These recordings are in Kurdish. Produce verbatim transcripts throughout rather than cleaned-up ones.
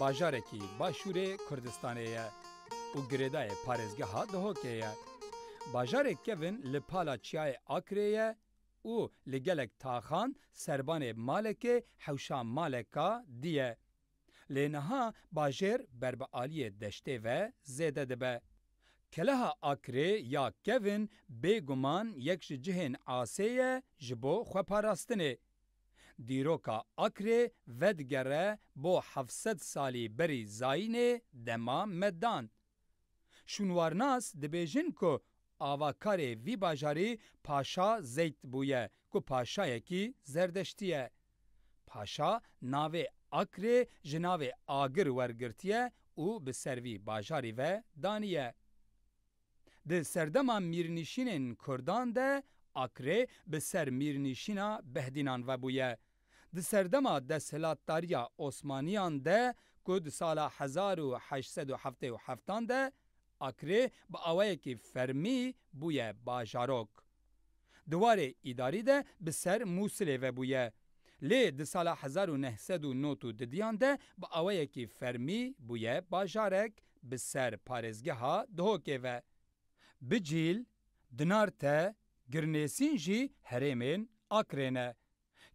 Bajarekî başûrê Kurdistanê ye û girêdayê parêzgeha Duhokê ye. Bajarê kevin li pala çiyayê Akrê ye û li gelek taxan serbanê Malekê hewşa Maleka dî ye. Lê niha bajêr ber bi aliyê deştê ve zêde dibe. Keleha Akrê ya kevin bêguman yek ji cihên asê ye ji bo xweparastinê. Dîroka Akrê vedigere bo heft sed salî berî zayînê dema me dan. Şûnwarnas dibêjin ku avakarê vî bajarî Paşa Zeyd bûye, ku paşayekî zerdeştî ye. Paşa navê Akrê ji navê agir wergirtiye û bi ser vî bajarî ve daniye. Di serdema mîrnişînên Kurdan de Akrê bi ser mîrnişîna Behdînan ve bûye. Di serdema desthilatdariya Osmaniyan de ku di sala hezar û heşt sed û heftê û heftan de Akrê bi awayekî fermî bûye bajarok. Di warê îdarî de bi ser Mûsilê ve bûye. Lê di sala hezar û neh sed û nod û didiyan de bi awayekî fermî bûye bajarek bi ser parêzgeha Duhokê ve. Bicîl, Dinarte, Girnêsîn jî herêmên Akrê ne.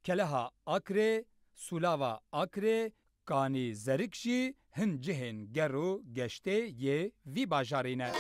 Keleha Akrê, Sûlava Akrê, Kanî Zerik jî hin cihên ger û geştê yê vî bajarî ne.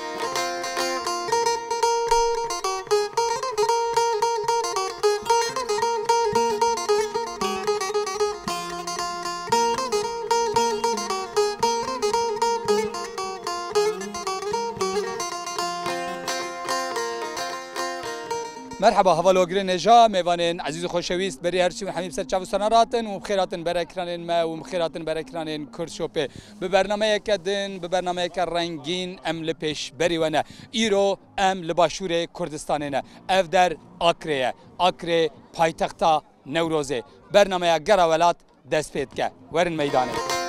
Merheba, hevalogirên hêja, mêvanên ezîz û xoşewîst, berî her çi hemî bi ser çav û sona ratin û bi xêr hatin berekranên me û bi xêr hatin berekranên Kurd Şopê. Bi bernameyeke din, bi bernameyeke rengîn em li pêşberî we ne. Îro em li başûrê Kurdistanê ne. Ev der Akrê ye. Akrê paytexta Newrozê. Bernameya Gera Welat dest pê dike. Werin meydanê.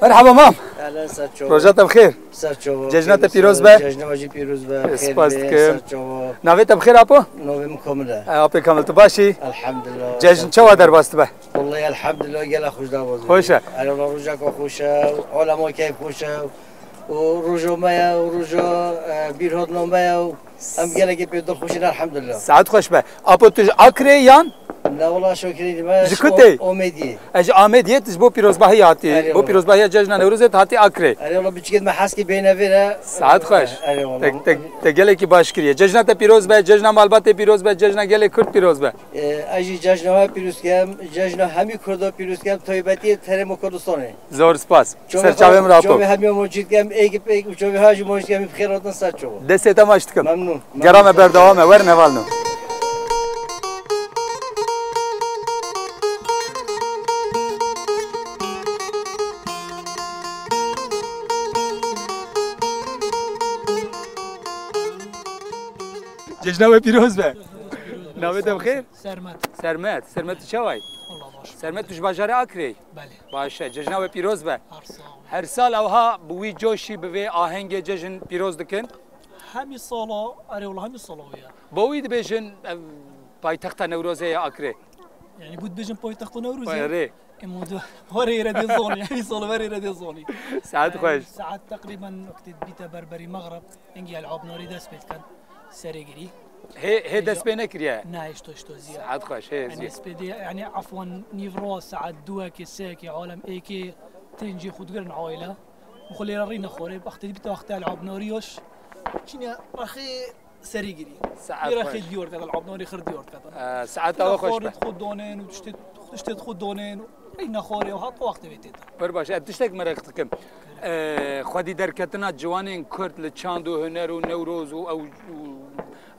Merhaba mam. Ehlen, ser çawa. Roja te bi xêr. Ser çawa. Cejna te pîroz be. Cejna we jî pîroz be. Xêr be. Spas dikim. Ser çawa. Navê te bi xêr apo? Navê min Kamil e. E, apê Kamil, tu baş î? Elhamdulillah. Cejn çawa derbas dibe? Wallahî elhamdulillah, gelek xweş derbas dibe. Xweş e. Erê wala rojeka xweş e, olema keyf xweş e. Û roja me ye, û roja, e, bîrhatina me ye. Em gelekî pê dilxweş in, elhamdulillah. Saet xweş be. Apo tu ji Akrê yan? Ne wala şokerî me. Ji ku tê? Amêdiyê. Ez ji Amêdiyê, tu ji bo pîrozbahî hatî. Erê wala. Bo pîrozbahiya cejna Newrozê tu hatî Akrê. Erê wala biçikê me heskî bêne vê re. Saet xweş. Erê wala. Te, te, te gelekî baş kiriye. Cejna te pîroz be, cejna malbatê pîroz be, cejna gelê Kurd pîroz be. Ee, ez jî cejna we pîroz dikim, cejna hemî Kurda pîroz dikim, taybetî herêma Kurdistanê. Zor spas. Ser çavê min rapo. Çavê hemî mocî dikim, êk êk û çavê hajî mocî dikim, bi xêr hatin ser çava. Destê te maç dikim. Memnun. Gera me berdewam e, werin hevalno. Cejna we pîroz be. Navê te bi xêr? Sermet. Sermet. Sermet, tu çawa yî? Allah baş. Sermet, tu ji bajarê Akrê yî? Belê. Baş e. Cejna we pîroz be. Her sal. Her sal ewha bi wî coşî, bi vê ahengê cejn pîroz dikin? Hemî sala, erê wala hemî sala wê ye. Bo wî dibêjin, ev paytexta Newrozê ye Akrê. Yani, ku dibêjin paytexta Newrozê? Erê. Em û du, werê re dê zonî, hemî sala werê re dê zonî. Saet xweş. Saet teqrîben wextê dibîte berberî mexreb. Hingî elabnarî dest pê dikin. Serê girî. Hê, hê dest pê nekiriye? Ne, hêşta, hêşta zî ye. Saet xweş, hê zî. Yanî dest pê dê, yanî efwan nîvro saet duwekê, sêyekê, alem êkê, tên cî xwe digirin aile. Û xwe lêre rîne xorê, wextê dibîte wextê elabnarî yoş. Çîne rexê serê girî. Saet xweş. Rexê diyar diketin, elabnarî xir diyar diketin. Ee, saet awa xweş be. Xorê xwe donin û tiştê, tiştê xwe donin û rîne xorê û hat wextê vê têtin. Pir baş. Ez tiştek mereq dikim. Ee, xwedî derketina ciwanên Kurd li çand û huner û Newroz û ew, û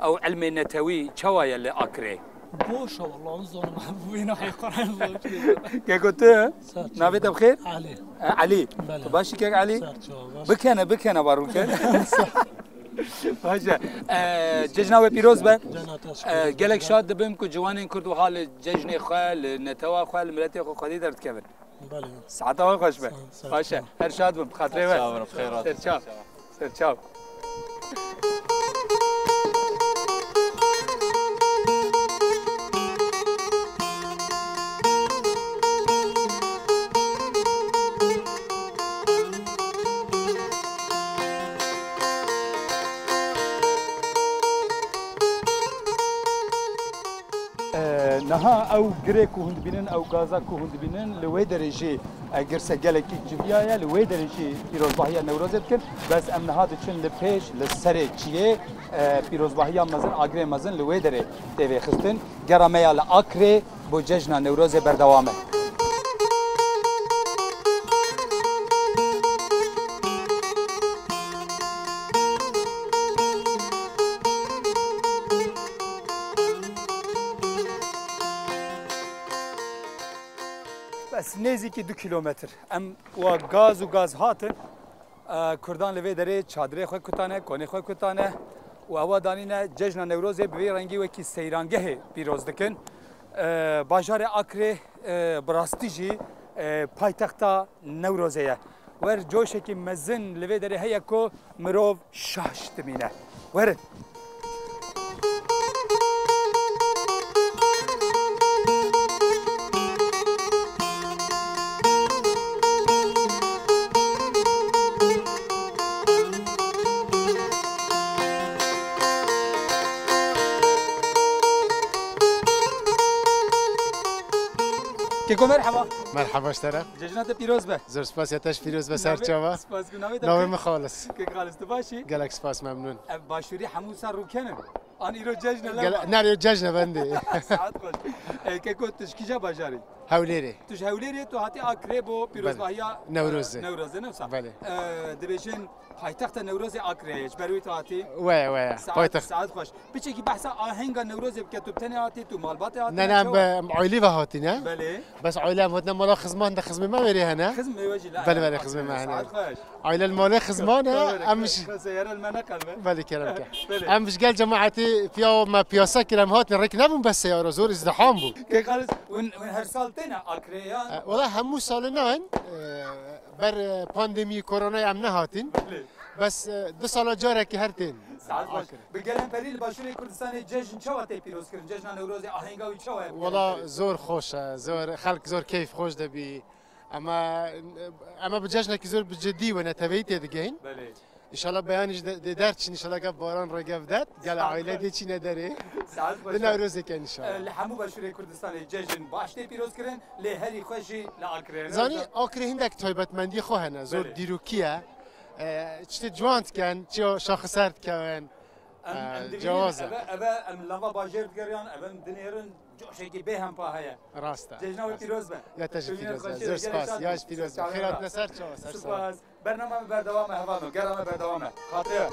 ew ilmê netewî çawa ye li Akrê? Boş e, wala, nizanim, bu yine hayqaran zor. Keko tu? Ser çawa. Navê te bi xêr? Elî. He, Elî. Belê. Tu baş î kek Elî? Ser çawa, baş. Bikene, bikene, barûke. Baş e. E, cejna we pîroz be. Cejna te jî E, pîroz gelek be. Şad dibim ku ciwanên Kurd wiha li cejnê xwe, li netewa xwe, li miletê xwe xwedî derdikevin. Belê. Saeta we xweş be. Sa-, saet Baş e. Xweş. Her şad bim. Xatirê we. Sağ olun, xeyrat. Serçav. Serçav. E, niha ew girê ku hûn dibînin, ew gaza ku hûn dibînin, li wê derê jî, e, girse gelekî civiya ye, li wê derê jî pîrozbahiya Newrozê dikin. Bes em niha diçin li pêş, li serê çiyê, e, pîrozbahiya mezin, agirê mezin li wê derê tê vêxistin. Gera me ya li Akrê bo cejna Newrozê berdewam e. Bes nêzîkî du kîlometr. Em wa gaz û gaz hatin. E, Kurdan li vê derê çadirê xwe kutane, konê xwe kutane û ewa danîne cejna Newrozê bi vî rengî wekî seyrangehê pîroz dikin. E, bajarê Akrê, e, bi rastî jî, e, paytexta Newrozê ye. Wer coşekî mezin li vê derê heye ku mirov şaş dimîne. Werin. Keko, merhaba. Merhaba ji te re. Cejna te pîroz be. Zor spas, ya te jî pîroz be, ser çava. Spas, ku navê te Navê min Xalis. Kek Xalis, tu baş î? Gelek spas, memnûn. Ev başûrî hemû sal rûken in. An îro cejn e, Gel-, lewma. Ne, îro cejn e, bendê. Saet xweş. E, keko, tu ji kîja bajarî? Hewlêrê. Tu ji Hewlêrê, tu hatî Akrê bo pîrozbahiya, Belê. Newrozê. E, Newrozê, ne wisa? Belê. E, dibêjin paytexta Newrozê Akrê ye, ji ber wê tu hatî? Weye, weye. Saet, Paytext. Saet xweş. Piçekî behsa ahenga Newrozê bike, tu bi tenê hatî, tu malbatê hatî, Ne, ne, çawa? Em ailî ve hatîne. Belê. Bes aile em hatine mala xizman de xizmê me verê hene. Xizmê we jî la Belê, belê, xizmê me hene. Saet xweş. Aile li malê xizman e, Ka-, ka-, em ka-, jî ka seyare li me neqelbe. Belê, kerem ke. Belê. Em ji gel cemaetê piya me piyasa kir, em hatin rêk nebûn bes seyara, zor îzdiham bû. Kek Xalis, hûn, hûn her sal têne Akrê ya? E, wela hemû salê nayên, e, ber, e, pandemî koronayê em nehatin. Belê. Bes, e, du sala carekê her tên. Saet baş. Akrê. Bi gelên perî li Başûrê Kurdistanê cejn çawa tê pîrozkirin? Cejna Newrozê ahenga wî çawa ye? Wela zor xweş e, zor, xelk zor keyf xweş dibî. Ema, ema bi cejnekî zor bi cidî û neteweyî tê digihîn. Belê. Înşallah beyanî jî dê, dê derçin, înşallah gel baran rêge bidet. Gel Saet aile baş. Dê çîne derê. Saet baş. Di Newrozê ke înşallah. E, li hemû Başûrê Kurdistanê cejn baş tê pîrozkirin, lê herî xweş jî li Akrê. Zanî Akrê hindek taybetmendî xwe hene, zor Belê. Dîrokî ye. E, tiştê ciwan diken, çiyo şaxeser dikevin. Em, em Ee, dibînin, cewaz e. Eve, eve em lava bajêr digeriyan, eve em dinêrin, coşekî bê hempa heye. Rast e. Cejna we pîroz be. Ya te jî pîroz be. Zor spas. Ya jî pîroz be. Xêr hatine ser çava, ser çava. Spas. Bernama me berdewam e, hevalno. Gera me berdewam e. Xatirê.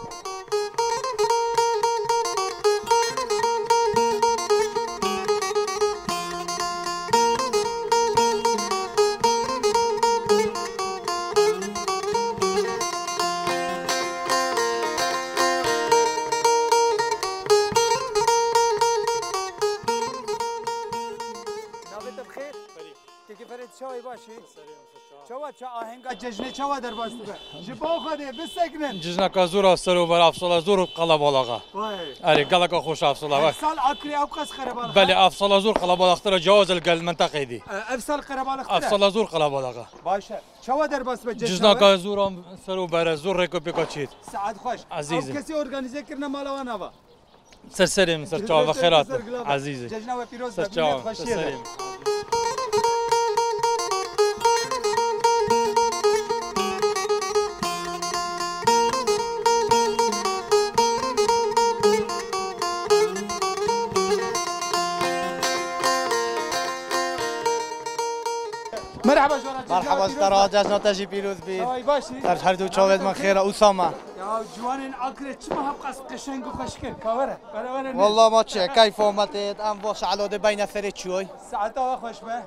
Navê te bi xêr? Ferîd. Kekê Ferîd, çawa yî, baş î? Serê min, ser çawa. Çawa, ça ahenga cejnê çawa derbas dibe? Ji bo Xwedê bisekinin. Cejnaka zor a, ser û ber, avsala zor qelebalix e. Vay. Erê, geleka xweş avsala, Her vay. Sal Akrê ew qas qerebalix e? Belê, avsala zor qelebalixtir e, cewaz e li gel menteqeyê dî. E, ev sal qerebalixtir e? Avsala zor qelebalix e. Baş e. Çawa derbas dibe cejna we? Cejnaka zor a, ser û ber e, zor rêk û pêka çêt. Saet xweş. Ezîzim. Ew kesê organîze kirine mala wan ava? Ser serê min, ser çava, xêrat be. Ezîzê. Cejna we pîroz be, Ser çava, ser serê min. Merhaba jara, cejna we pîroz be. Merhaba jara, cejna te jî pîroz bî. Çawa yî, baş î? Her, her du çavên me xêr e, Usama. Ya ciwanên Akrê çima hevqas qeşeng û xweşik in? Ka were, were, were ne. Wallah ma çi, keyfa me tê, em va şalo de beyne serê çiyoy. Saeta we xweş be.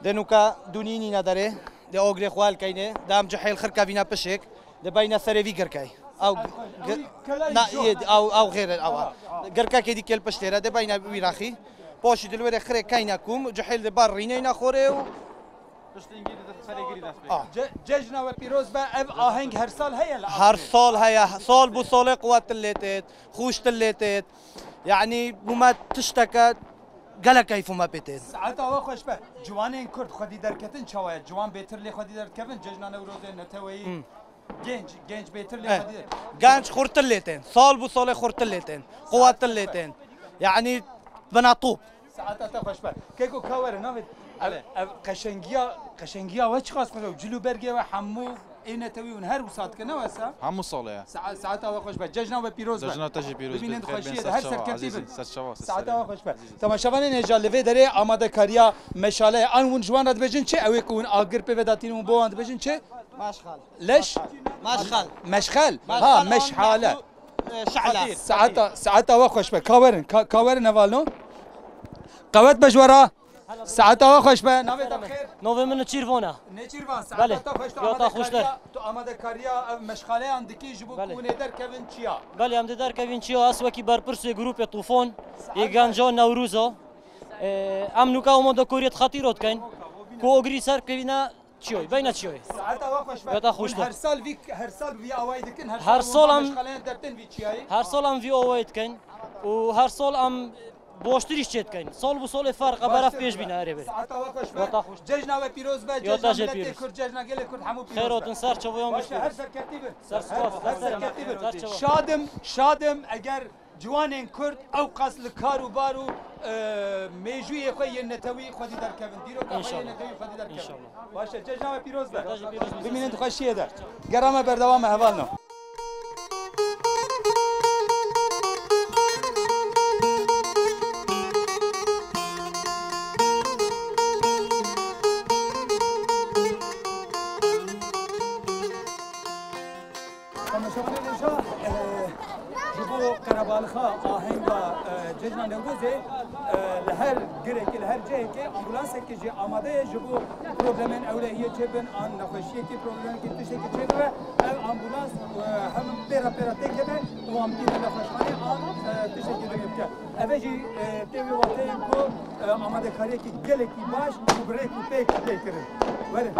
De nuka dunî nîne derê, de ogrê xwe helkeyne, de em cihêl xirkevîne pişik, de beyne serê vî girkey. Ew ge-, na, yê, ew, ew xêr e, ew. Girkekê dî kel piştê re de beyne wî rexî. Paşî di li wê de xirê keyne kum, cihêl de bar rîneyne xorê û Piştî îngî di xerê girî dest pê Ah. kir. Ce-, cejna we pîroz be, ev aheng her sal heye li Her Akrê? sal heye, sal bu salê quwet lê têt, xûş lê têt. Yani bu me tişteke gelek keyfû me pê têt. Saeta we xweş be. Ciwanên Kurd xwedî derketin çawa ye? Ciwan bêtir lê xwedî derdikevin, cejna Newrozê, neteweyî. Hmm. Genç, genç bêtir lê Eh, xwedî. Genç xurtir lê tên. Sal bu salê xurtir lê tên. Quwet lê tên. Yani bina top. Saeta te xweş be. Keko ka were navê. Ev, Belê. ev qeşengiya, qeşengiya we çiqas xweş e. Cil û bergê we hemû ê netewî hûn her wisa dike ne wesa? Hemû salê ye. Sa-, saeta we xweş be. Cejna we pîroz be. Cejna te jî pîroz be. Bimînin Xêr xweşiyê de ser her çava, serketî bin. Ezîzî, ser çava, ser Saeta serê. we xweş be. Ezîzî. Temaşevanên hêja li vê derê amadekariya meşale ye. An hûn ji wan re dibêjin çi? Ew ê ku hûn agir pê ve datînin hûn bo wan dibêjin çi? Maşxal. Leş? Maşxal. Meşxel. Maşxal Ha, an meşhale. Saeta, saeta we xweş be. Ka werin, ka, ka werin hevalno. Qewet be ji we re. Saeta we xweş be. Navê te bi xêr? Navê min Nêçîrvan e. Nêçîrvan, Belê. saeta te xweş. Tu Ya ta xweştir. amadekariya, tu amadekariya ev meşxaleyan dikî ji bo Belê. ku hûn ê derkevin çiya? Belê, em dê derkevin çiya, ez wekî berpirsê grûpê Tûfon, ê genca Newrûza. Ee, em nûka amadekariya xetîro dikeyn. Ku ogrî ser kevîne Çiyoy, beyna çiyoy. Saeta we xweş be. Ya ta xweş Hûn be. Her sal vî, her sal vî awayî dikin, her Her sal sal hûn em meşxaleyan dertin vî çiyayî. Her sal em vî awayî dikin û her sal em boştir îş çê dikin. Sal bu salê ferq e, beref Baştir pêş be. bîne erê bê. Saeta we xweş be. Ya ta xweş. Cejna we pîroz be. Ya Cejna ta jê miletê pîroz. Kurd, cejna gelê Kurd hemû pîroz Xêr be. otin ser çavuyan Baş e, her bişkî. serketî bin. Ser Her, spas, her ser serketî bin. Ser çavuyan. Şadim, şadim eger Ciwanên Kurd ew qas li kar û bar û, e, mêjûyê xwe yên netewî xwedî derkevin. Dîroka xwe yên İnşallah. netewî xwedî derkevin. İnşallah. Baş e, cejna we pîroz be. Cejna pîroz be. Bimînin di xweşiyê de. Gera me berdewam e, hevalno. Temaşevanên hêja, e, ji bo qerebalixa ahenga, e, Cejna Newrozê, e, li her girekê, li her cihekê ambulansekê jî amade ye ji bo problemên ewlehiyê çêbin, an nexweşiyekî, problemekî, tiştekî çêbibe. Ev ambulans, e, hem pê re pê re têkeve û em tîne nexweşxanê an, e, tiştekî dinê bike. Eve jî, e, tê wê wateyê ku, e, amadekariyekî gelekî baş û bi rêk û pêk tê kirin. Werin.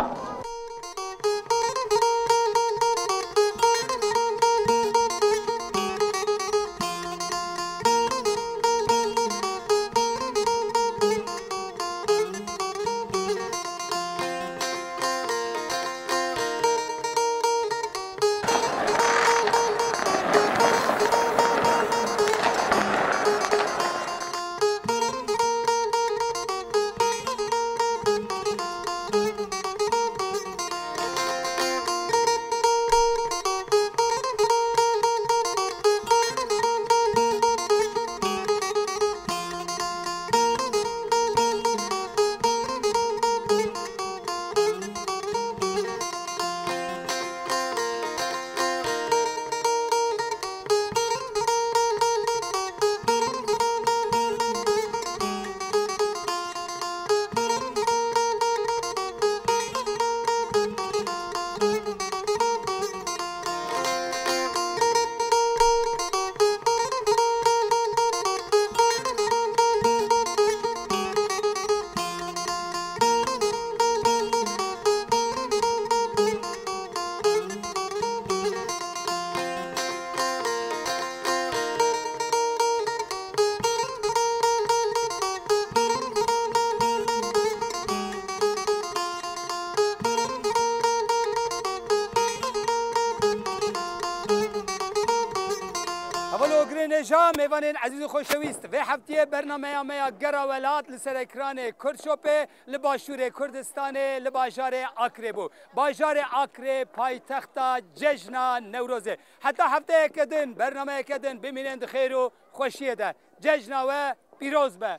Heval û ogirên hêja, mêvanên ezîz û xoşewîst, vê heftiyê bernameya me ya Gera Welat li ser ekranê Kurd Shopê li başûrê Kurdistanê, li bajarê Akrê bû. Bajarê Akrê paytexta cejna Newrozê. Heta hefteyeke din, bernameyeke din, bimînin di xêr û xweşiyê de. Cejna we pîroz be.